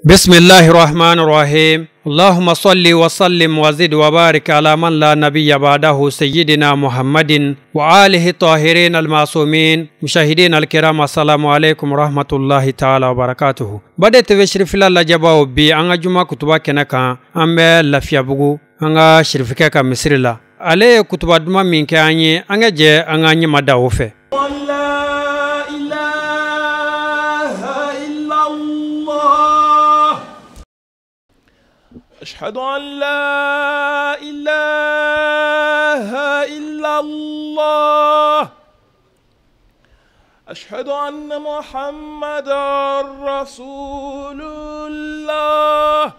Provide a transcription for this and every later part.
بسم الله الرحمن الرحيم اللهم صل وسلم وزد وبارك على من لا نبي بعده سيدنا محمد وآله الطاهرين المعصومين. مشاهدين الكرام السلام عليكم ورحمة الله تعالى وبركاته. بدأت بشرف الله جباو بي أنغا جمع كتبا كنكا أمبي لفيا أنغا شرفكا كمصر لا عليه كتبا دما من كأني أنغا جي أنغا نيما داوفه. أشهد أن لا إله إلا الله أشهد أن محمدا رسول الله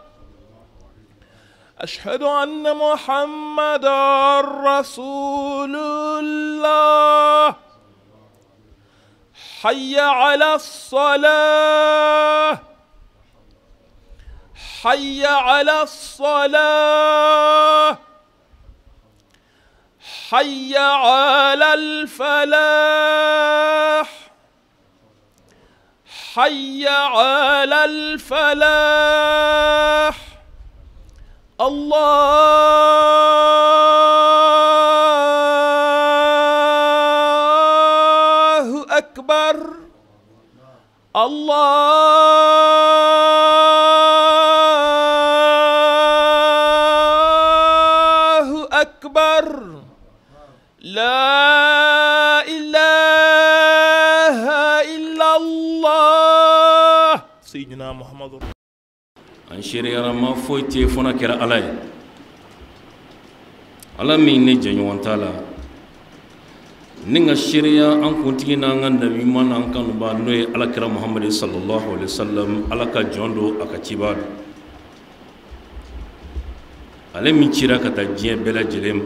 أشهد أن محمدا رسول الله حي على الصلاة حي على الصلاة حي على الفلاح حي على الفلاح الله أكبر الله أكبر لا إله إلا الله سيدنا محمد. An seereyara ma foyi tɛ fo n'a kɛra Ala ye, Ala min ne jɛɲɔgɔn t'a la, ni ka seereya an kuntigi n'an ka nabi ɲuman n'an kanuba n'o ye Ala kira Muhamadu sallallahu alaihi wa sallam, Ala ka jɔn don a ka cibaa don, ale min cira ka taa diɲɛ bɛɛ lajɛlen ma.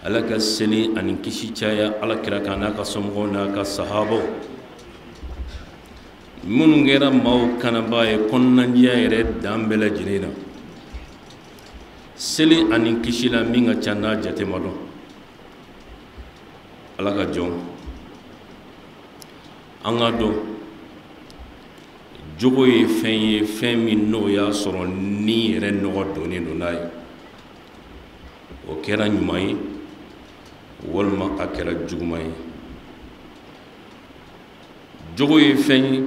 Ala ka seli ani kisi caya Ala kira kan n'a ka somɔgɔw n'a ka sahabaw minnu kɛra maaw kanabaa ye kɔnɔnajɛya yɛrɛ dan bɛɛ lajɛlen na, seli ani kisi la min ka ca n'a jate ma dɔn. Ala ka jɔn an ka dɔn jogo ye fɛn ye, fɛn min n'o y'a sɔrɔ ni yɛrɛ nɔgɔ donnen don n'a ye, o kɛra ɲuman ye walima a kɛra juguman ye. Jogo ye fɛn ye,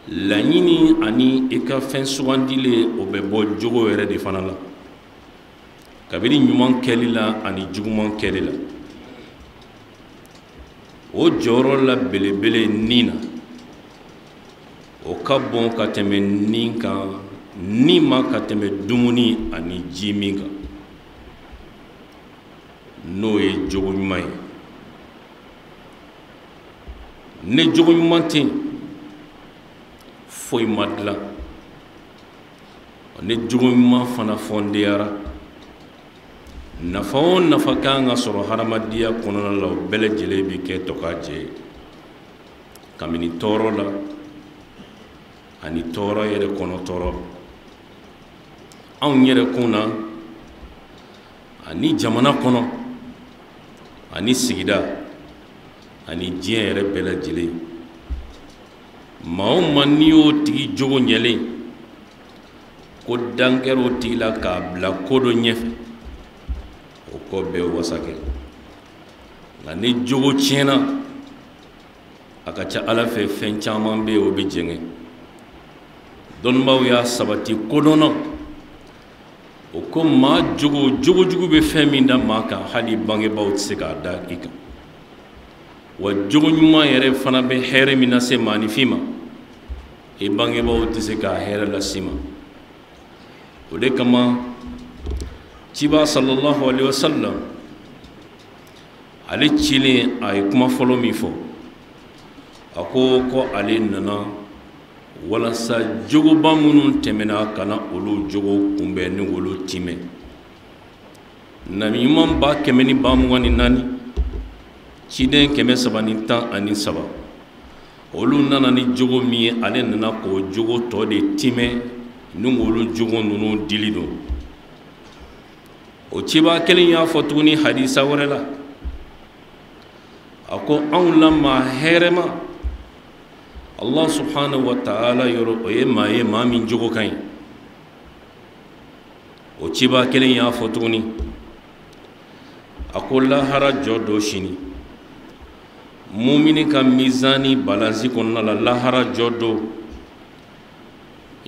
laɲini ani i ka fɛn sugandilen o bɛ bɔ jogo yɛrɛ de fana la, kabini ɲuman kɛli la ani juguman kɛli la. O jɔyɔrɔ la belebele nin na, o ka bon ka tɛmɛ nin kan, nin ma ka tɛmɛ dumuni ani ji min kan, n'o ye jogo ɲuman ye. Ni jogo ɲuman tɛ yen, foyi ma dilan. Ni jogo ɲuman fana fɔndiyara, nafa o nafa kan ka sɔrɔ hadamadenya kɔnɔna la, o bɛɛ lajɛlen bɛ kɛ tɔkajɛ ye, kabini tɔɔrɔ la ani tɔɔrɔ yɛrɛ kɔnɔ tɔɔrɔ anw yɛrɛ kun na ani jamana kɔnɔ ani sigida ani diɲɛ yɛrɛ bɛɛ lajɛlen. Maa o maa n'i y'o tigi jogo ɲɛlen ko dan kɛra o tigi la k'a bila ko dɔ ɲɛfɛ, o kɔ bɛɛ wasa kɛ. Nka ni jogo tiɲɛna, a ka ca Ala fɛ fɛn caman bɛ yen o bɛ jɛngɛ. Dɔnnibaaw y'a sabati kodɔnna, o ko maa jogo jogojugu bɛ fɛn min da maa kan, hali bangebaaw tɛ se k'a da i kan. Wa jogo ɲuman yɛrɛ fana bɛ hɛrɛ min lase maaninfin ma, i bangebaaw tɛ se k'a hɛrɛ lase ma. O de kama ciba sallallahu alaihi wa sallam ale cilen, a ye kuma fɔlɔ min fɔ, a ko ko ale nana walasa jogoba minnu tɛmɛna ka na olu jogo kunbɛn ni olu timɛ. Nabi ɲuman 124,000, ciden 313, olu nana ni jogo min ye, ale nana k'o jogo tɔ de timɛ ni olu jogo ninnu dili don. O ciba kelen y'a fɔ tuguni hadisa wɛrɛ la, a ko anw la maa hɛrɛma Allah subhanahu wa ta'ala yɔrɔ, o ye maa ye maa min jogo ka ɲi. O ciba kelen y'a fɔ tuguni, a ko lahara jɔ don sini, mumini ka mizani balansi kɔnɔna la, lahara jɔ don,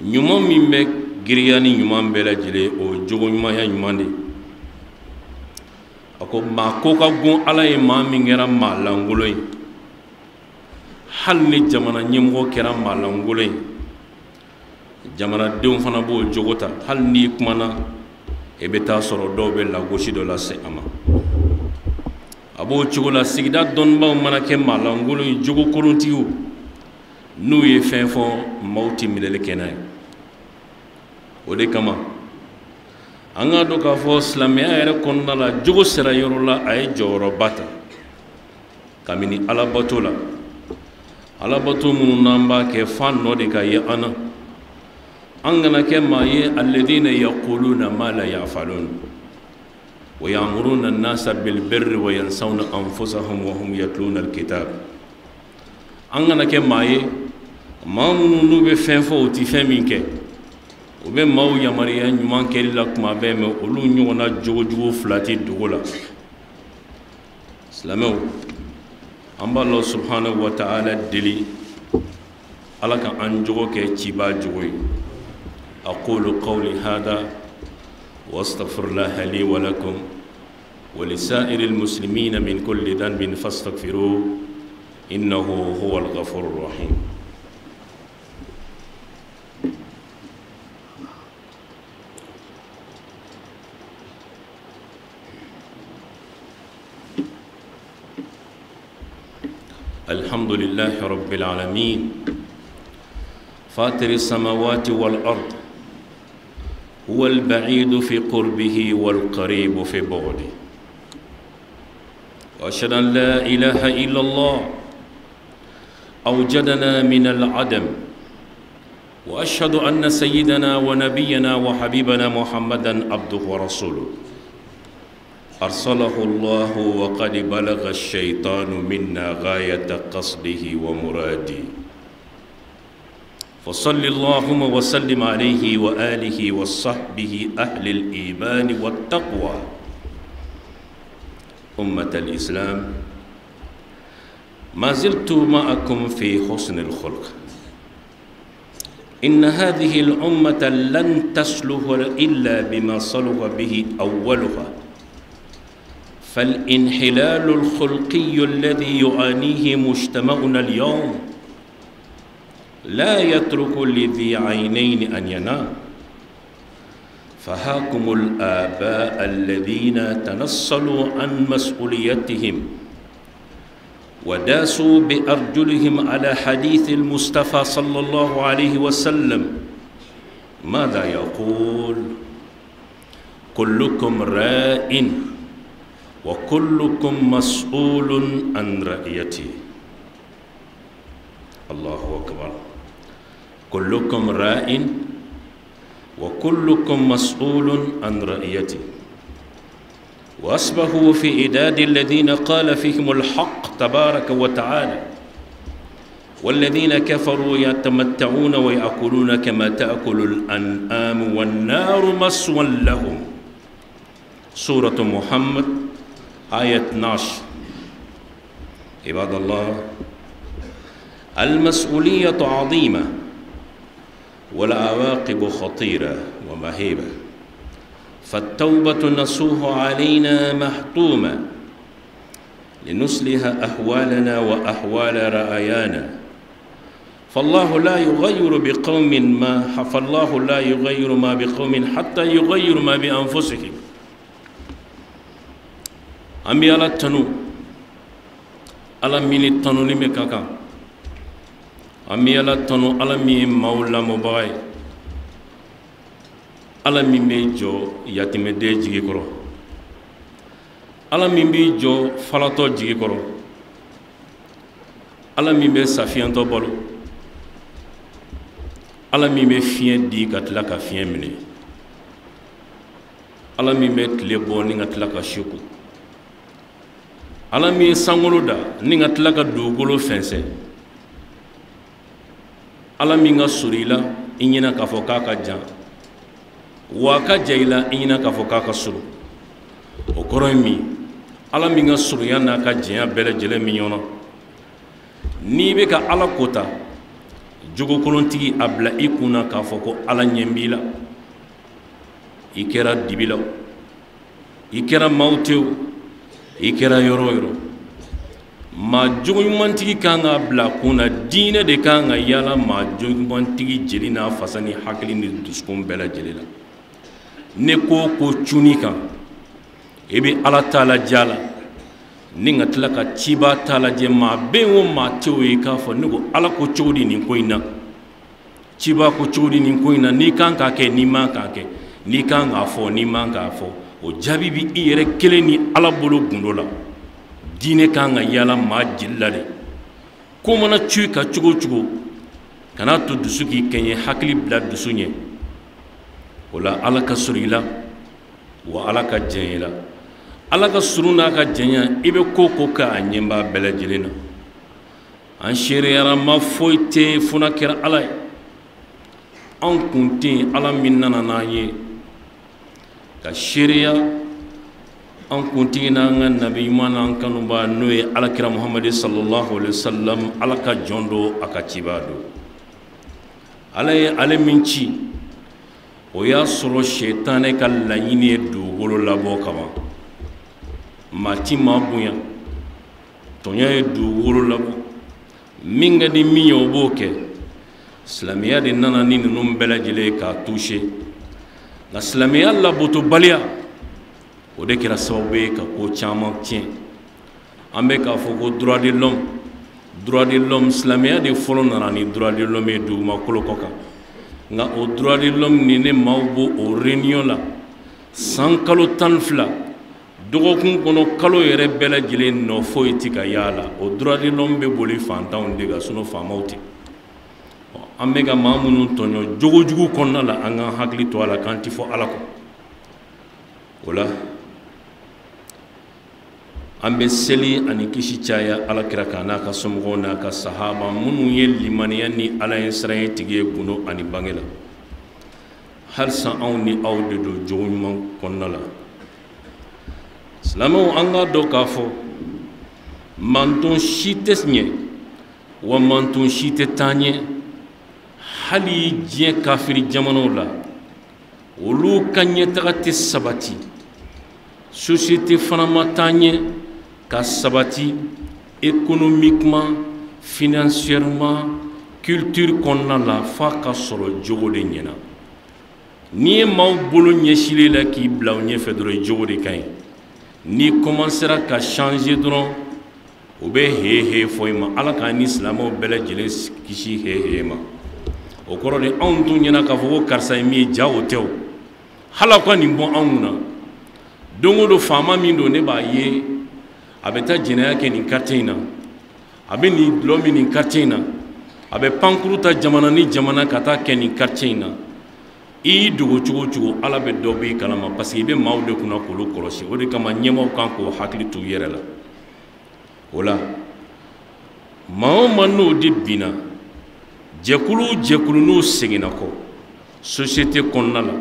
ɲuman min bɛ giriya ni ɲuman bɛɛ lajɛlen, o jogo ɲumanya ɲuman de. A ko maa ko ka gon Ala ye maa min kɛra maa lankolon ye, hali ni jamana ɲɛmɔgɔ kɛra maa lankolon ye, jamanadenw fana b'o jogo ta. Hali n'i kumana, i bɛ taa sɔrɔ dɔw bɛ lagosi dɔ lase a ma. A b'o cogo la, sigida dɔnnibaaw mana kɛ maa lankolon ye, jogo kolontigiw, n'u ye fɛn fɔ, maaw tɛ minɛli kɛ n'a ye. O de kama an k'a dɔn k'a fɔ silamɛya yɛrɛ kɔnɔna la, jogo sera yɔrɔ la, a ye jɔyɔrɔba ta kabini alabato la. Alabato minnu n'an b'a kɛ, fan nɔ de ka ye an na. An kana kɛ maa ye alladhina yaquluna ma la ya'falun wa ya'muruna an-nasa bil birri wa yansawna anfusahum wa hum yatluna al-kitab. An kana kɛ maa ye maa minnu n'u bɛ fɛn fɔ, u tɛ fɛn min kɛ, u bɛ maaw yamaruya ɲuman kɛli la kuma bɛɛ, mɛ olu ɲɔgɔnna jogojugu fila tɛ dogo la. Silamɛw, an b'a Allah subhanahu wa ta'ala deli, Ala ka an jogo kɛ ciba jogo ye. Aqulu qawli hada wa astaghfirullaha li wa lakum wa lisa'iril muslimina min kulli dhanbin fastaghfiruhu innahu huwal ghafurur rahim. الحمد لله رب العالمين، فاطر السماوات والأرض، هو البعيد في قربه والقريب في بعده، وأشهد أن لا إله إلا الله أوجدنا من العدم، وأشهد أن سيدنا ونبينا وحبيبنا محمدا عبده ورسوله، أرسله الله وقد بلغ الشيطان منا غاية قصده ومراده، فصل اللهم وسلم عليه وآله وصحبه أهل الإيمان والتقوى. أمة الإسلام، ما زلت معكم في حسن الخلق. إن هذه الأمة لن تصلح إلا بما صلح به أولها، فالانحلال الخلقي الذي يعانيه مجتمعنا اليوم لا يترك لذي عينين أن ينام. فهاكم الآباء الذين تنصلوا عن مسؤوليتهم وداسوا بأرجلهم على حديث المصطفى صلى الله عليه وسلم. ماذا يقول؟ كلكم راء وكلكم مسؤول عن رعيته. الله أكبر. كلكم راء وكلكم مسؤول عن رعيته. وأصبحوا في إعداد الذين قال فيهم الحق تبارك وتعالى: والذين كفروا يتمتعون ويأكلون كما تأكل الأنعام والنار مسوى لهم. سورة محمد آية 12. عباد الله، المسؤولية عظيمة والعواقب خطيرة ومهيبة، فالتوبة نصوح علينا محتومة لنصلح أحوالنا وأحوال رعايانا. فالله لا يغير بقوم ما فالله لا يغير ما بقوم حتى يغير ما بأنفسهم. An bɛ Ala tanu, Ala min ni tanuli bɛ ka kan. An bɛ Ala tanu, Ala min ye maaw lamɔbaga ye, Ala min bɛ jɔ yatimɛden jigi kɔrɔ, Ala min bɛ jɔ falatɔ jigi kɔrɔ, Ala min bɛ safiyɛntɔ balo, Ala min bɛ fiɲɛ di ka tila ka fiɲɛ minɛ, Ala min bɛ tile bɔ ni ka tila ka su ko, Ala min ye sankolo da ni ka tila ka dugukolo fɛnsɛn. Ala min ka surun i la, i ɲɛna k'a fɔ k'a ka jan, wa a ka jan i la, i ɲɛna k'a fɔ k'a ka surun. O kɔrɔ ye min? Ala min ka surunya n'a ka janya bɛɛ lajɛlen min ɲɔgɔn na. N'i bɛ ka Ala kota, jogokolontigi, a bila i kun na k'a fɔ ko Ala ɲɛ b'i la. I kɛra dibi la, i kɛra maaw tɛ o, i kɛra yɔrɔ o yɔrɔ, maa jogoɲumantigi kan k'a bila kun na. Diinɛ de kan ka yala maa jogoɲumantigi jeli n'a fasa ni hakili ni dusukun bɛɛ lajɛlen la. Ne ko ko cunni kan, i bɛ Ala ta lajɛ a la, ni ka tila ka ciba ta lajɛ. Maa bɛ yen o, maa tɛ o ye, k'a fɔ ne ko Ala ko cogo di nin ko in na, ciba ko cogo di nin ko in na, n'i kan k'a kɛ, n'i man k'a kɛ, n'i kan k'a fɔ, n'i man k'a fɔ, o jaabi bɛ i yɛrɛ kelen ni Ala bolo gundo la. Diinɛ kan ka yala maa jeli la de. Ko mana cu i kan cogo o cogo, kan'a to dusu k'i kɛɲɛ, hakili bila dusu ɲɛ. O la Ala ka surun i la, wa Ala ka janya i la. Ala ka surun n'a ka janya, i bɛ ko ko kɛ, a ɲɛ b'a bɛɛ lajɛlen na. An seereyara ma foyi tɛ yen fo n'a kɛra Ala ye. Anw kun tɛ yen, Ala min nana n'an ye ka seereya an kuntigi n'an ka nabi ɲuman n'an kanuba, n'o ye Alakira Muhamadu sallallahu alaihi wa sallam. Ala ka jɔn don, a ka cibaa don. Ala ye ale min ci, o y'a sɔrɔ sɛtanɛ ka laɲini ye dugukolo labɔ kama. Maa ti maa bonya, tɔɲɔ ye dugukolo labɔ, min ka di min ye o b'o kɛ. Silamɛya de nana ni ninnu bɛɛ lajɛlen k'a toucher. Nka silamɛya labotobaliya, o de kɛra sababu ye ka ko caman tiɲɛ. An bɛ k'a fɔ ko droit de l'homme, droit de l'homme. Silamɛya de fɔlɔ nana ni droit de l'homme ye dugumakolo kɔ kan. Nka o droit de l'homme ni ne maaw b'o o réunion la san kalo 12, dɔgɔkun kɔnɔ, kalo yɛrɛ bɛɛ lajɛlen, nɔ foyi ti ka y'a la. O droit de l'homme bɛ boli fantanw de kan, sinon faamaw tɛ. An bɛ ka maa minnu tɔɲɔ jogojugu kɔnɔna la, an k'an hakili to a la k'an ti fɔ Ala kɔ. O la an bɛ seli ani kisi caya Ala kira kan, n'a ka somɔgɔw, n'a ka sahaba minnu ye limaniya ni Ala ye siran ye tigi ye gundo ani bange la. Halisa anw ni aw de don jogo ɲuman kɔnɔna la. Silamɛw, an k'a dɔn k'a fɔ manton si tɛ ɲɛ, wa manton si tɛ taa ɲɛ. Hali diɲɛ kafiri jamanaw la, olu ka ɲɛtaga tɛ sabati, société fana ma taa ɲɛ ka sabati économiquement, financièrement, culture kɔnɔna la, f'a ka sɔrɔ jogo de ɲɛna. N'i ye maaw bolo ɲɛsilen la k'i bila u ɲɛfɛ dɔrɔn, jogo de ka ɲi. N'i commencera ka changer dɔrɔn, o bɛ he he fɔ i ma. Ala k'an ni silamɛw bɛɛ lajɛlen kisi he he ma. O kɔrɔ de, anw tun ɲɛna k'a fɔ ko karisa ye min ye, ja o tɛ. O hali aw ka nin bɔ anw kunna. Don o don, faama min don, ne b'a ye a bɛ taa jɛnɛya kɛ nin quartier in na, a bɛ nin dulɔ min nin quartier in na, a bɛ pankuru ta jamana ni jamana ka taa kɛ nin quartier in na. I y'i dogo cogo o cogo, Ala bɛ dɔ b'i kalama, parce que i bɛ maaw de kunna k'olu kɔlɔsi. O de kama ɲɛmaaw kan k'o hakili t'u yɛrɛ la. O la maa o maa n'o de binna, jɛkulu o jɛkulu n'o seginna kɔ société kɔnɔna la,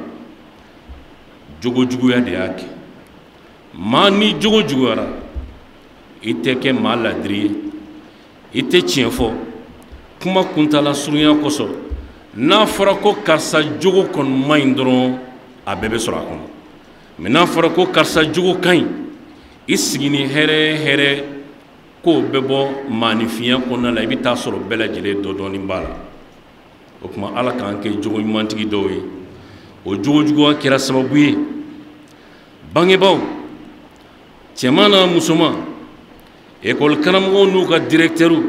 jogojuguya de y'a kɛ. Maa ni jogo juguyara, i tɛ kɛ maa ladiri ye, i tɛ tiɲɛ fɔ. Kuma kuntala surunya kosɔn, n'a fɔra ko karisa jogo kɔni man ɲi dɔrɔn, a bɛɛ bɛ sɔrɔ a kɔnɔ. Mɛ n'a fɔra ko karisa jogo ka ɲi, i sigi ni hɛrɛ hɛrɛ k'o bɛ bɔ maaninfinya kɔnɔna la, i bɛ taa sɔrɔ bɛɛ lajɛlen dɔ dɔɔnin b'a la. O tuma Ala k'an kɛ jogo ɲumantigi dɔw ye. O jogojuguya kɛra sababu ye, bangebaaw cɛman n'a musoman, ekɔli karamɔgɔw n'u ka directeurw,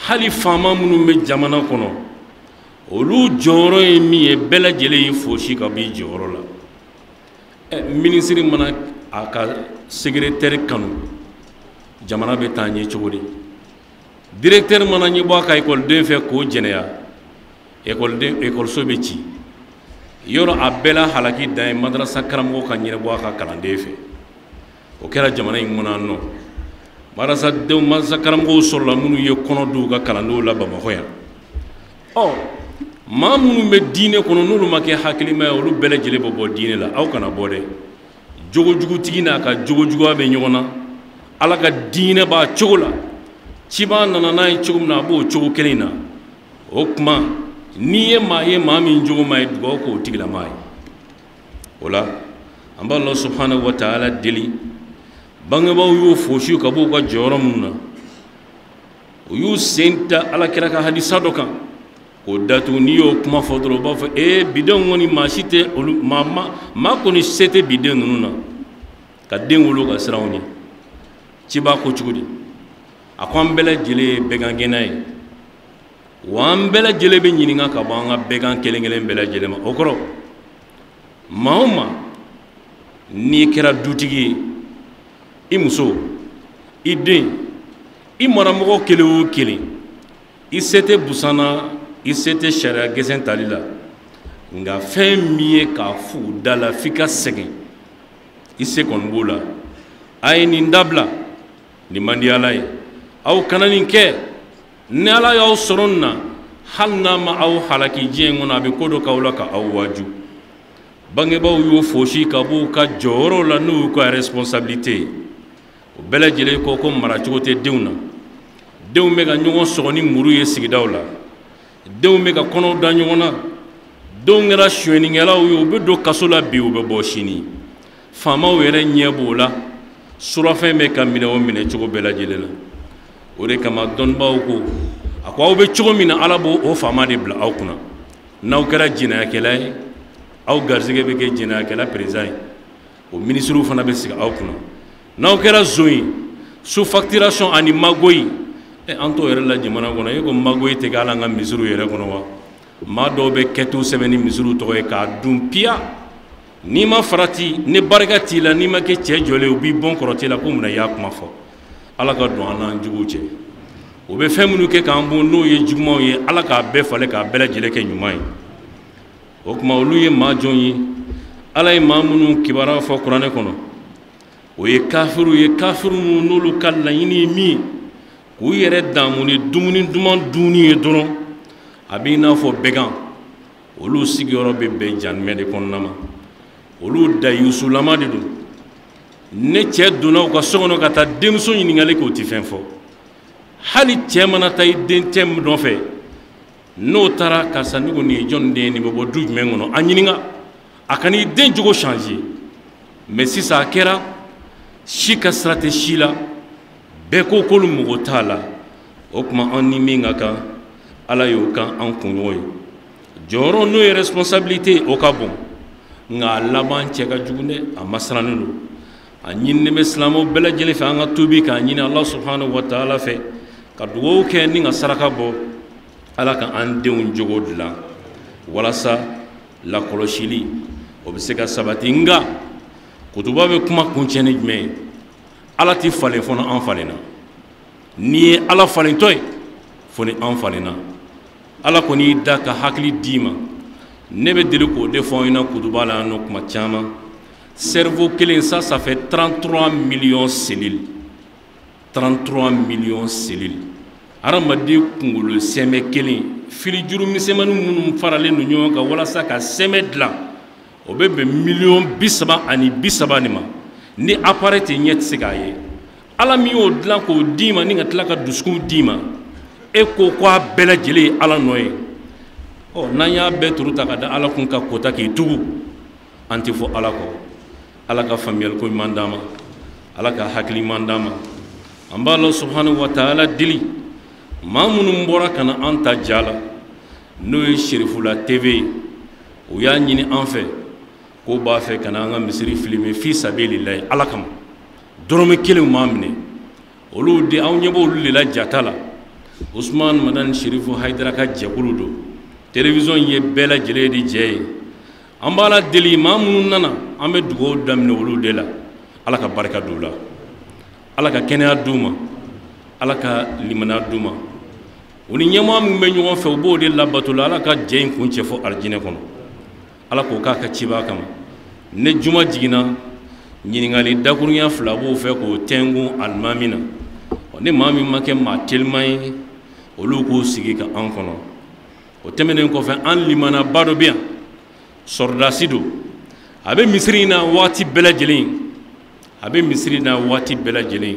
hali faama minnu bɛ jamana kɔnɔ, olu jɔyɔrɔ ye min ye, bɛɛ lajɛlen y'i fosi ka b'i jɔyɔrɔ la. Ɛ, minisiri mana a ka secrétaire kanu, jamana bɛ taa ɲɛ cogo di? Directeur mana ɲɛbɔ a ka ekɔliden fɛ k'o jɛnɛya, ekɔliden ekɔliso bɛ ci yɔrɔ. A bɛɛ la halaki dan ye madarasa karamɔgɔ ka ɲɛnabɔ a ka kalanden fɛ. O kɛra jamana in kɔnɔ yan nɔ. Madarasadenw, madarasa karamɔgɔw sɔrɔla minnu ye kɔnɔ d'u ka kalandenw la Bamakɔ yan. Ɔ maa minnu bɛ diinɛ kɔnɔ n'olu ma kɛ hakilima ye, olu bɛɛ lajɛlen bɛ bɔ diinɛ la. Aw kana bɔ dɛ. Jogojugutigi n'a ka jogojuguya bɛ ɲɔgɔn na. Ala ka diinɛ b'a cogo la, cibaa nana n'a ye cogo min na, a b'o cogo kelen na. O tuma n'i ye maa ye maa min jogo ma ye, dugawu k'o tigilamaa ye. O la an b'a Allah subhanahu wa ta'ala deli, bangebaaw y'u fosi ka b'u ka jɔyɔrɔ minnu na, u y'u sen ta Ala kira ka hadisa dɔ kan k'o datugu. N'i y'o kuma fɔ dɔrɔn, u b'a fɔ ee bidenw kɔni maa si tɛ olu, maa kɔni se tɛ biden ninnu na ka den wolo ka siran u ɲɛ. Ciba ko cogo di? A ko an bɛɛ lajɛlen ye bɛgangɛnna ye, wa an bɛɛ lajɛlen bɛ ɲininka ka bɔ an ka bɛgan kelen kelen bɛɛ lajɛlen ma. O kɔrɔ, maa o maa n'i kɛra dutigi ye, i muso, i den, i maramɔgɔ kelen o kelen, i se tɛ busan na, i se tɛ sariya gɛsɛn tali la, nka fɛn min ye k'a f'u da la f'i ka sɛgɛn, i se kɔni b'o la. A ye nin dabila, nin man di Ala ye, aw kana nin kɛ. Ni Ala y'aw sɔrɔ nin na, hali n'a ma aw halaki diɲɛ in kɔnɔ, a bɛ ko dɔ k'aw la ka aw waaju. Bangebaaw y'u fosi ka b'u ka jɔyɔrɔw la, n'o y'u ka responsabilité ye. O bɛɛ lajɛlen ko ko maracogo tɛ denw na. Denw bɛ ka ɲɔgɔn sɔgɔ ni muru ye sigidaw la, denw bɛ ka kɔnɔw da ɲɔgɔn na, denw kɛra sonyɛnikɛlaw ye, u bɛ don kaso la bi, u bɛ bɔ sini. Faamaw yɛrɛ ɲɛ b'o la, surafɛn bɛ ka minɛ o minɛ cogo bɛɛ lajɛlen na. O de kama dɔnnibaaw ko, a ko aw bɛ cogo min na, Ala b'o o faama de bila aw kunna. N'aw kɛra jɛnɛyakɛla ye, aw garisɛgɛ bɛ kɛ jɛnɛyakɛla président ye, o minisiriw fana bɛ sigi aw kunna. N'aw kɛra zon ye, sous facturation ani magoyi, an t'o yɛrɛ la jamana kɔnɔ. E ko magoyi tɛ kɛ hali an ka misiriw yɛrɛ kɔnɔ wa? Maa dɔw bɛ kɛtiw sɛbɛn ni misiriw tɔgɔ ye k'a dun piya. N'i ma farati, ni barika t'i la, n'i ma kɛ cɛ jɔlen ye, u b'i bɔn kɔrɔtɛ la ko munna i y'a kuma fɔ. Ala ka don an n'an juguw cɛ. U bɛ fɛn minnu kɛ k'an bon, n'o ye jugumanw ye, Ala k'a bɛɛ falen k'a bɛɛ lajɛlen kɛ ɲuman ye. O tuma olu ye maa jɔn ye? Ala ye maa minnu kibaruya fɔ kuranɛ kɔnɔ, o ye kafiriw ye. Kafiriw minnu n'olu ka laɲini ye min ye, k'u yɛrɛ damu ni dumuni duman dunni ye dɔrɔn, a b'i n'a fɔ bɛgan. Olu sigiyɔrɔ bɛ bɛn jahanamɛ de kɔnɔna ma. Olu dayusulama de don. Ne cɛ donna u ka so kɔnɔ ka taa denmuso ɲininkali kɛ, o tɛ fɛn fɔ. Hali cɛ mana taa i den cɛ nɔfɛ, n'o taara karisa, ne ko nin ye jɔn den ye, nin bɛ bɔ du jumɛn kɔnɔ, a ɲininka, a kan'i den jogo changer. Mais sisan a kɛra si ka sira tɛ si la, bɛɛ ko k'olu mago t'a la. O tuma an ni min ka kan, Ala y'o kan an kunɲɔgɔn ye. Jɔyɔrɔ n'o ye responsabilité, o ka bon, nka a laban cɛ ka jugu dɛ, a masirannen don. A ɲininen bɛ silamɛw bɛɛ lajɛlen fɛ an ka tuubi k'a ɲini Allah subhanahu wa ta'ala fɛ, ka dugawu kɛ ni ka saraka bɔ. Ala ka an denw jogo dilan walasa lakɔlɔsili o bɛ se ka sabati. Nka kutuba bɛ kuma kuncɛ ni jumɛn ye? Ala tɛ falen fɔ an falenna. N'i ye Ala falentɔ ye, fo ni an falenna. Ala kɔni y'i da ka hakili d'i ma. Ne bɛ deli k'o de fɔ aw ɲɛna kutuba la yan nɔ kuma caman. Cerveau kelen, ça fait 33 millions cellules. 33 millions cellules. Hadamaden kunkolo sɛmɛ kelen, filijuru misɛnmanin minnu faralen don ɲɔgɔn kan walasa ka sɛmɛ dilan, o bɛ bɛn 30 000 000 de ma. Ni appareil tɛ, ɲɛ tɛ se k'a ye. Ala min y'o dilan k'o d'i ma, ni ka tila ka dusukun d'i ma, e ko k'a bɛɛ lajɛlen ye Ala nɔ ye. Ɔ n'an y'a bɛɛ turu ta ka da Ala kun ka kota k'i tugu, an tɛ fɔ Ala kɔ. Ala ka faamuyaliko ɲuman d'an ma, Ala ka hakili ɲuman d'an ma. An b'a la subhanahu wa ta'ala deli, maa minnu bɔra ka na an ta ja la, n'o ye Serifula TV ye, u y'a ɲini an fɛ k'o b'a fɛ ka na an ka misiri filmer fi sabilillahi, Ala kama, dɔrɔmɛ kelen u m'a minɛ. Olu de, aw ɲɛ b'olu de la jata la. Usman Madani Serifu Hayidara ka jɛkulu don. Télévision ye bɛɛ lajɛlen de jɛ ye. An b'a la deli, maa minnu nana, an bɛ dugawu daminɛ olu de la. Ala ka barika d'u la, Ala ka kɛnɛya d'u ma, Ala ka limaniya d'u ma. U ni ɲɛmaa min bɛ ɲɔgɔn fɛ, u b'o de labato la. Ala ka jɛ in kun cɛ fɔ arijinɛ kɔnɔ. Ala k'o k'a ka cibaa kama. Ni juma jiginna, ɲininkali dakurunya fila b'o fɛ k'o tɛnkun alimami na. Ni maa min ma kɛ maa teliman ye, olu k'u sigi ka an kɔnɔ. O tɛmɛnen kɔfɛ, an limanaba dɔ bɛ yan, sɔrɔdasi don, a bɛ misiri in na waati bɛɛ lajɛlen, a bɛ misiri in na waati bɛɛ lajɛlen,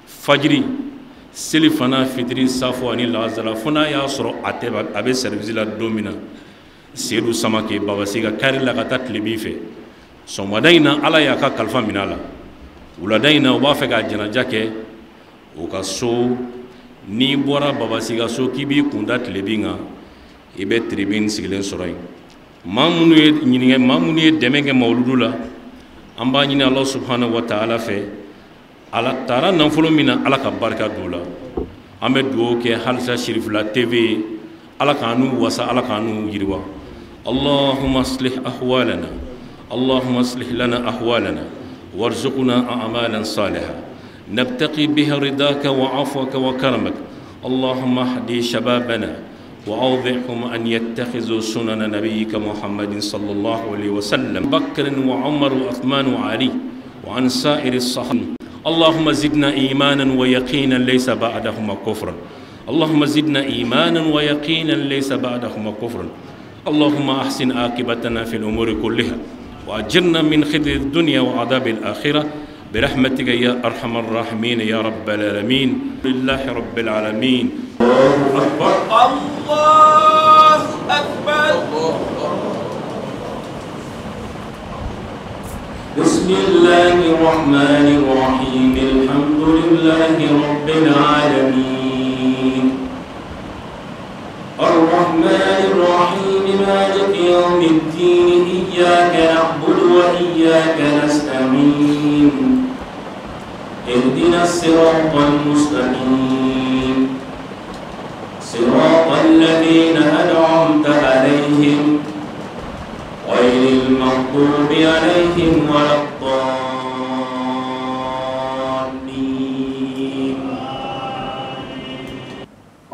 fajiri, seli fana, fitiri, safo ani lazara, fo n'a y'a sɔrɔ a tɛ, a bɛ service la don min na. Seyidu Samake, Babasi ka kari la ka taa tilebin fɛ, sɔgɔmada in na Ala y'a ka kalifa minɛ a la. Wulada in na, u b'a fɛ ka janaja kɛ o ka so. N'i bɔra Babasi ka so k'i b'i kunda tilebin kan, i bɛ tribune sigilen sɔrɔ yen. Maa minnu ye ɲininka, maa minnu ye dɛmɛ kɛ mawuludu la, an b'a ɲini Ala subhanahu wa ta'ala fɛ, Ala taara nafolo min na, Ala ka barika don o la. An bɛ dugawu kɛ halisa Sirifila TV ye, Ala k'an n'u wasa, Ala k'an n'u yiriwa. اللهم اصلح أحوالنا، اللهم اصلح لنا أحوالنا، وارزقنا أعمالا صالحة نبتغي بها رضاك وعفوك وكرمك. اللهم اهدي شبابنا وأوضعهم أن يتخذوا سنن نبيك محمد صلى الله عليه وسلم، بكر وعمر وعثمان وعلي وعن سائر الصحابة. اللهم زدنا إيمانا ويقينا ليس بعدهما كفرا. اللهم زدنا إيمانا ويقينا ليس بعدهما كفرا. اللهم أحسن عاقبتنا في الأمور كلها وأجرنا من خزي الدنيا وعذاب الآخرة برحمتك يا أرحم الراحمين يا رب العالمين. لله رب العالمين. الله أكبر. الله أكبر. بسم الله الرحمن الرحيم. الحمد لله رب العالمين. الرحمن الرحيم. مالك يوم الدين. إياك نعبد وإياك نستعين. اهدنا الصراط المستقيم. صراط الذين أنعمت عليهم غير المغضوب عليهم ولا الضالين.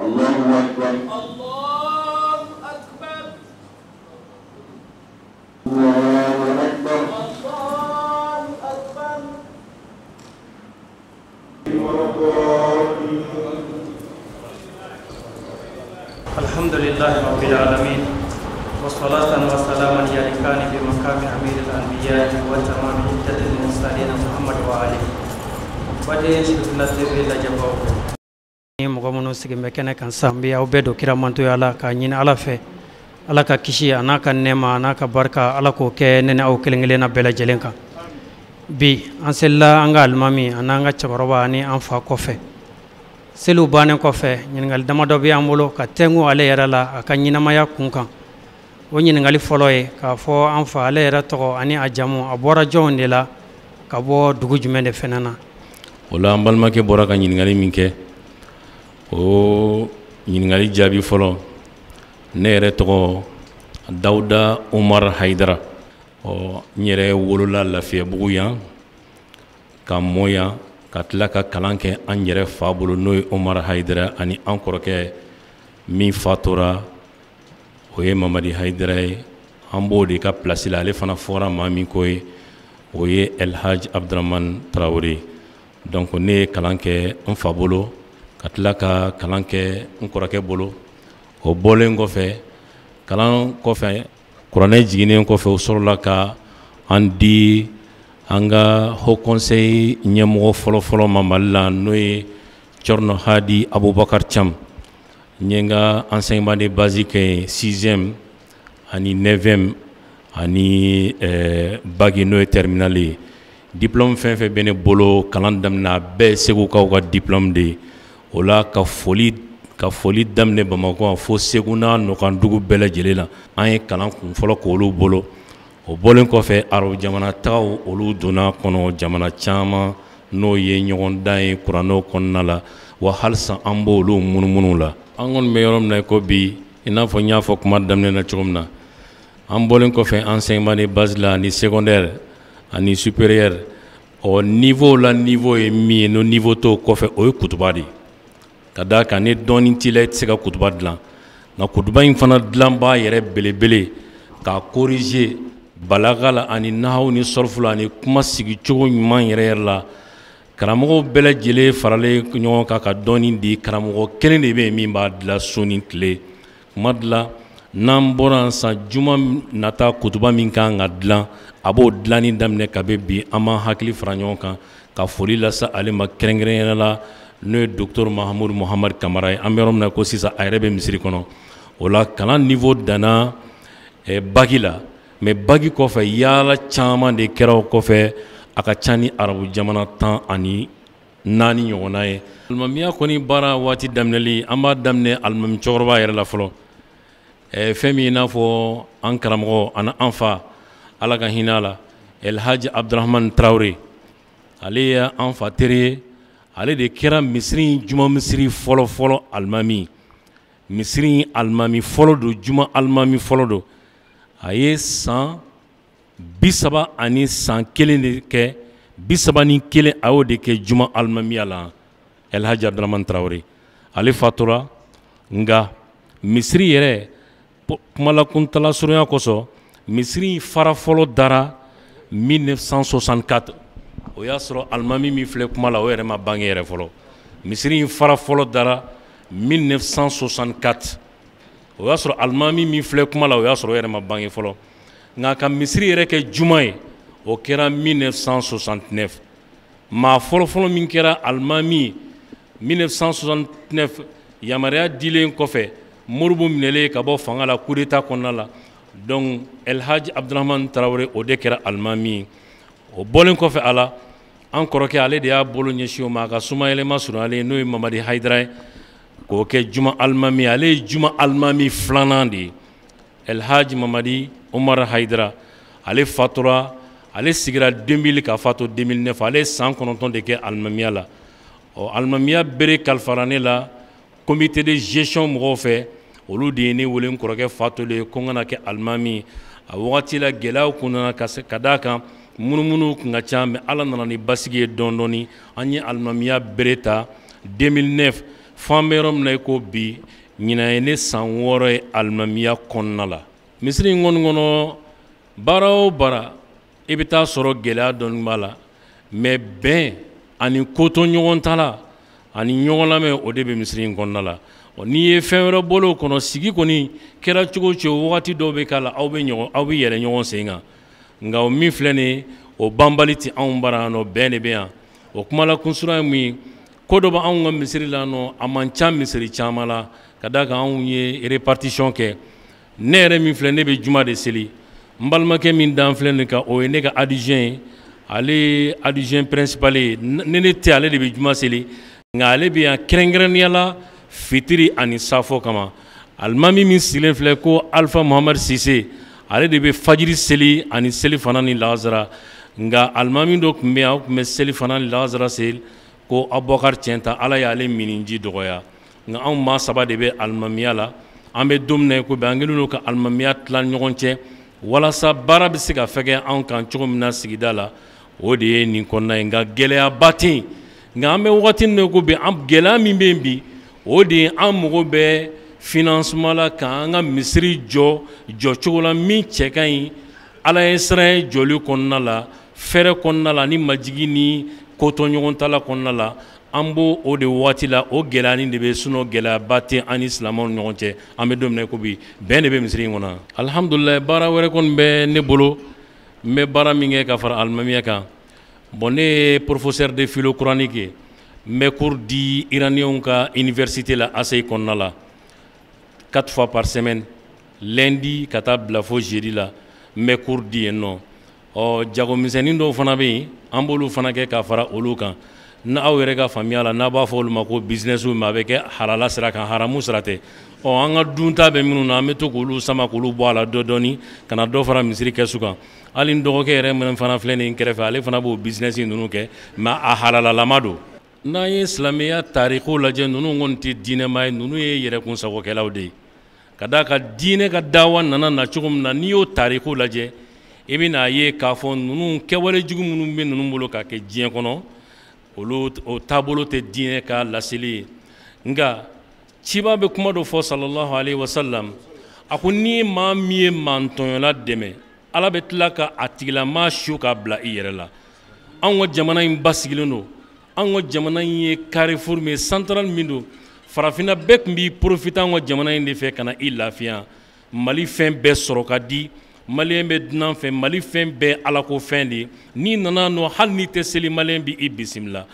الله أكبر. الله أكبر. الله أكبر. الله أكبر. الحمد لله رب العالمين، والصلاة والسلام يليقان بمقام أمير الأنبياء وتمام عدة المرسلين محمد وآله. Baden Sirifila TV lajɛbaw ni mɔgɔ minnu sigilen bɛ kɛnɛ kan sisan, bi aw bɛɛ don kira mantoya la k'a ɲini Ala fɛ, Ala ka kisi a n'a ka nɛɛma a n'a ka barika, Ala k'o kɛ ne ni aw kelen kelenna bɛɛ lajɛlen kan. Bi an selila an ka alimami a n'an ka cɛkɔrɔba ani an fa kɔfɛ. Seliw bannen kɔfɛ, ɲininkali damadɔ bɛ an bolo ka tɛnku ale yɛrɛ la a ka ɲɛnamaya kun kan. O ɲininkali fɔlɔ ye k'a fɔ an fa, ale yɛrɛ tɔgɔ ani a jamu, a bɔra jɔnw de la, ka bɔ dugu jumɛn de fɛnɛ na? O la, an balimakɛ bɔra ka ɲininkali min kɛ, o ɲininkali jaabi fɔlɔ, ne yɛrɛ tɔgɔ Dawuda Umar Hayidara. Ɔ, n yɛrɛ wolola Lafiyabugu yan, ka mɔ yan, ka tila ka kalan kɛ an yɛrɛ fa bolo, n'o ye Umar Hayidara, ani an kɔrɔkɛ min fatora, o ye Mamadi Hayidara ye. An b'o de ka place la. Ale fana fɔra maa min ko ye, o ye Elhaj Abdramane Traoré. Donc ne ye kalan kɛ n fa bolo, ka tila ka kalan kɛ n kɔrɔkɛ bolo. O bɔlen kɔfɛ, kalan kɔfɛ, kuranɛ jiginnen kɔfɛ, o sɔrɔla ka an di an ka haut conseil ɲɛmɔgɔ fɔlɔfɔlɔ ma Mali la, n'o ye Thierno Hadi Abubakar Thiam. N ye n ka enseignement de base kɛ yen, sixième ani neuvième ani bac, n'o ye terminale ye. Diplôme fɛn fɛn bɛ ne bolo kalan daminɛ, a bɛɛ ye Segukaw ka diplôme de ye. O la, ka foli daminɛ Bamakɔ fo Segu n'a nɔkandugu bɛɛ lajɛlen la. An ye kalan kun fɔlɔ k'olu bolo. O bɔlen kɔfɛ, arabu jamana tagaw, olu donna kɔnɔ jamana caman, n'o ye ɲɔgɔn dan ye kuranɛw kɔnɔna la. Wa halisa an b'olu munumunu la. An kɔni bɛ yɔrɔ min na ko bi, i n'a fɔ n y'a fɔ kuma daminɛ na cogo min na, an bɔlen kɔfɛ enseignement de base la ani secondaire ani supérieur, ɔ, niveau la, niveau ye min ye, no niveau t'o kɔfɛ, o ye kutuba de ye. Ka d'a kan ni dɔɔni t'i la, i tɛ se ka kutuba dilan. Nka kutuba in fana dilanbaa yɛrɛ belebele, k'a corriger balaga la ani nahaw ni sɔrɔfu la ani kuma sigicogo ɲuman yɛrɛ yɛrɛ la, karamɔgɔw bɛɛ lajɛlen faralen ɲɔgɔn kan ka dɔɔni di, karamɔgɔ kelen de bɛ yen min b'a dilan su ni tile. Kuma dilan n'an bɔra san juma nata, kutuba min kan ka dilan, a b'o dilanni daminɛ kabi bi. An b'an hakili fara ɲɔgɔn kan ka foli lase ale ma kɛrɛnkɛrɛnyɛrɛ la, n'o ye docteur Mahamudu Muhamadu Kamara ye. An bɛ yɔrɔ min na ko sisan, a yɛrɛ bɛ misiri kɔnɔ. O la, kalan niveau danna bac la, mais bac kɔfɛ, yaala caman de kɛra o kɔfɛ. A ka ca ni arabu jamana 14 ɲɔgɔnna ye. Alimamiya kɔni baara waati daminɛli, an b'a daminɛ alimami cɛkɔrɔba yɛrɛ la fɔlɔ. Fɛn min i n'a fɔ an karamɔgɔ ani an fa, Ala ka hinɛ a la, Elhaji Abdurahmani Tarawele, ale ye an fa teri ye. Ale de kɛra misiri, juma misiri fɔlɔ fɔlɔ alimami. Misiri alimami fɔlɔ don, juma alimami fɔlɔ don. A ye san 31 de kɛ, 31, a y'o de kɛ juma alimamiya la. Elhaji Abdurahmani Tarawele, ale fatura. Nka misiri yɛrɛ, kumalakuntala surunya kosɔn, misiri fara fɔlɔ dara 1964. O y'a sɔrɔ alimami min filɛ kuma la, o yɛrɛ ma bange yɛrɛ fɔlɔ. Misiri in fara fɔlɔ dara 1964. O y'a sɔrɔ alimami min filɛ kuma la, o y'a sɔrɔ o yɛrɛ ma bange fɔlɔ. Nka ka misiri yɛrɛ kɛ juma ye, o kɛra 1969. Maa fɔlɔfɔlɔ min kɛra alimami 1969, yamaruya dilen kɔfɛ, Modibo minɛlen ka bɔ fanga la coup d'état kɔnɔna la, donc Elhaji Abdurahmani Tarawele, o de kɛra alimami ye. O bɔlen kɔfɛ a la, an kɔrɔkɛ, ale de y'a bolo ɲɛsin o ma, a ka sumayɛlɛma surunyalen, n'o ye Mamadi Hayidara ye, k'o kɛ juma alimami. Ale ye juma alimami filanan de ye, Elhaji Mamadi Umar Hayidara. Ale fatura, ale sigira 2000 ka fatu 2009. Ale ye san 9 de kɛ alimamiya la. Ɔ, alimamiya bere kalifara ne la comité de gestion mɔgɔw fɛ. Olu de ye ne wele, n kɔrɔkɛ fatulen, ko n kana kɛ alimami. A wagati la, gɛlɛyaw kun nana ka se ka d'a kan, munumunu kun ka ca, mais Ala nana ni basigi ye dɔɔni dɔɔni. An ye alimamiya bere ta 2009 fo an bɛ yɔrɔ min na i ko bi. Ɲinan ye ne san 6 ye alimamiya kɔnɔna la. Misiri in kɔni kɔnɔ, baara o baara, i bɛ taa sɔrɔ gɛlɛya dɔɔni b'a la, mais bɛn ani koto ɲɔgɔn ta la ani ɲɔgɔn lamɛn, o de bɛ misiri in kɔnɔna la. N'i ye fɛn wɛrɛ bɔlen o kɔnɔ, sigi kɔni kɛra cogo o cogo, wagati dɔw bɛ k'a la, aw bɛ ɲɔgɔn, aw bɛ yɛlɛ ɲɔgɔn sen kan. Nka o min filɛ nin ye, o banbali tɛ anw bara yan nɔ, bɛn de bɛ yan. O kuma la kunsurunya ye mun ye? Ko dɔ bɛ anw ka misiri la nɔ, a man ca misiri caman la, ka d'a kan anw ye répartition kɛ. Ne yɛrɛ min filɛ, ne bɛ juma de seli. N balimakɛ min dan filɛ nin kan, o ye ne ka adjoint ye. Ale ye adjoint principal ye. Ni ne tɛ, ale de bɛ juma seli. Nka ale bɛ yan kɛrɛnkɛrɛnnenya la fitiri ani safo kama. Alimami min sigilen filɛ ko Alpha Muhamadu Sise, ale de bɛ fajiri seli ani seli fana ni lazara. Nka alimami dɔ tun bɛ yan, o tun bɛ seli fana ni lazara seli, ko Abubakar Tiɲɛta. Ala y'ale miniji dɔgɔya. Nka anw maa saba de bɛ alimamiya la. An bɛ don min na i ko bi, an kɛlen don ka alimamiya tila ɲɔgɔn cɛ walasa baara bɛ se ka fɛgɛ anw kan cogo min na sigida la. O de ye nin kɔnɔna ye. Nka gɛlɛyaba tɛ yen. Nka an bɛ wagati min na i ko bi, an gɛlɛya min bɛ yen bi, o de ye an mago bɛ financement la k'an ka misiri jɔ jɔcogo la min cɛ ka ɲi, Ala ye siran ye jɔli kɔnɔna la, fɛrɛ kɔnɔna la, ni majigi ni kotɔɲɔgɔntala kɔnɔna la. An b'o o de waati la, o gɛlɛya de bɛ. Sinon gɛlɛyaba tɛ an ni silamɛw ni ɲɔgɔn cɛ. An bɛ don min na i ko bi, bɛn de bɛ misiri in kɔnɔ, alihamudulilayi. Baara wɛrɛ kɔni bɛ ne bolo, n bɛ baara min kɛ ka fara alimamiya kan. Bon, ne ye professeur de philo coranique ye. N bɛ cours di iraniyɛnw ka université la, ACI kɔnɔna la, quatre fois par semaine, lundi ka taa bila fo jeudi la, n bɛ cours di yen nɔ. Ɔ, jagomisɛnnin dɔw fana bɛ yen, an b'olu fana kɛ ka fara olu kan. N'aw yɛrɛ ka faamuya la, n'a b'a fɔ olu ma ko business, mais a bɛ kɛ halala sira kan, haramu sira tɛ. Ɔ, an ka dunta bɛ minnu na, an bɛ to k'olu sama k'olu bɔ a la dɔɔni dɔɔni ka na dɔ fara misiri kɛsu kan. Hali n dɔgɔkɛ yɛrɛ min fana filɛ nin kɛrɛfɛ, ale fana b'o business ninnu kɛ, mais a halalalama don. N'an ye silamɛya tarikuw lajɛ, ninnu kɔni tɛ diinɛmaa ye, ninnu ye yɛrɛkunsagokɛlaw de ye. Ka d'a kan diinɛ ka dawa nana na cogo min na, n'i y'o tarikuw lajɛ, i bɛna ye k'a fɔ ninnu kɛwale jugu minnu bɛ ninnu bolo ka kɛ diɲɛ kɔnɔ, olu o taabolo tɛ diinɛ ka laseli ye. Nka ciba bɛ kuma dɔ fɔ, sallallahu alaihi wasallam, a ko ni maa min ye mantɔɲɔla dɛmɛ, Ala bɛ tila ka a tigilamaa su k'a bila i yɛrɛ la. Anw ka jamana in basigilen don. Anw ka jamana in ye carrefour min ye, central min don. Farafinna bɛɛ tun b'i profiter an ka jamana in de fɛ ka na i lafiya. Mali fɛn bɛɛ sɔrɔ ka di, maliyɛn bɛ dunan fɛ, Mali fɛn bɛɛ Ala ko fɛn de ye. N'i nana nɔ, hali n'i tɛ seli, maliyɛn b'i bisimila.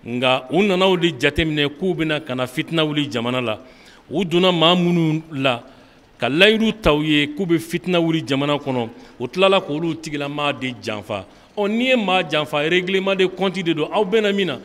Nka u nana o de jateminɛ k'u bɛna ka na fitina wuli jamana la. U donna maa minnu la ka layidu ta u ye k'u bɛ fitina wuli jamana kɔnɔ, u tilala k'olu tigilamaa de janfa. Ɔ, n'i ye maa janfa, règlement de compte de don. Aw bɛna min na,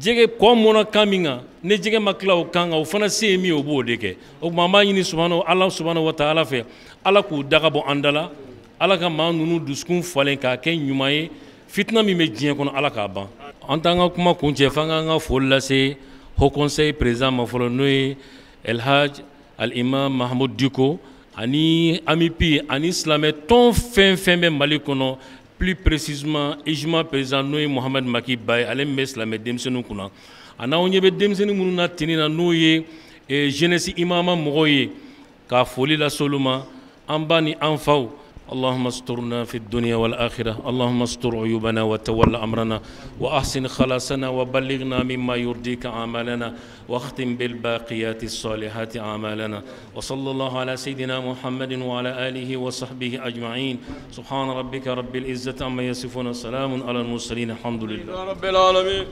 jɛgɛ kɔ mɔnna kan min kan, ni jɛgɛ ma tila o kan kan, o fana se ye min ye, o b'o de kɛ. O tuma an b'a ɲini subahana Ala subahana wa taala fɛ, Ala k'u daga bɔ an da la, Ala ka maa ninnu dusukun falen k'a kɛ ɲuman ye. Fitina min bɛ diɲɛ kɔnɔ, Ala k'a ban. An t'an ka kuma kuncɛ f'an k'an ka foli lase Haut Conseil président ma fɔlɔ, n'o ye El Hadj Al Imam Mahmoud Dicko, ani AMUPI ani silamɛ tɔn fɛn fɛn bɛ Mali kɔnɔ, plus précisément UJMA président, n'o ye Mohamed Maki Ba ye, ale min bɛ silamɛ denmisɛnninw kunna. A n'aw ɲɛ bɛ denmisɛnnin minnu na tenue na, n'o ye jeunesse imama mɔgɔw ye, ka foli lase olu ma, an ba ni an faw. اللهم استرنا في الدنيا والآخرة، اللهم استر عيوبنا وتول أمرنا وأحسن خلاصنا وبلغنا مما يرضيك أعمالنا واختم بالباقيات الصالحات أعمالنا، وصلى الله على سيدنا محمد وعلى آله وصحبه أجمعين. سبحان ربك رب العزة عما يصفون، سلام على المرسلين، الحمد لله رب العالمين.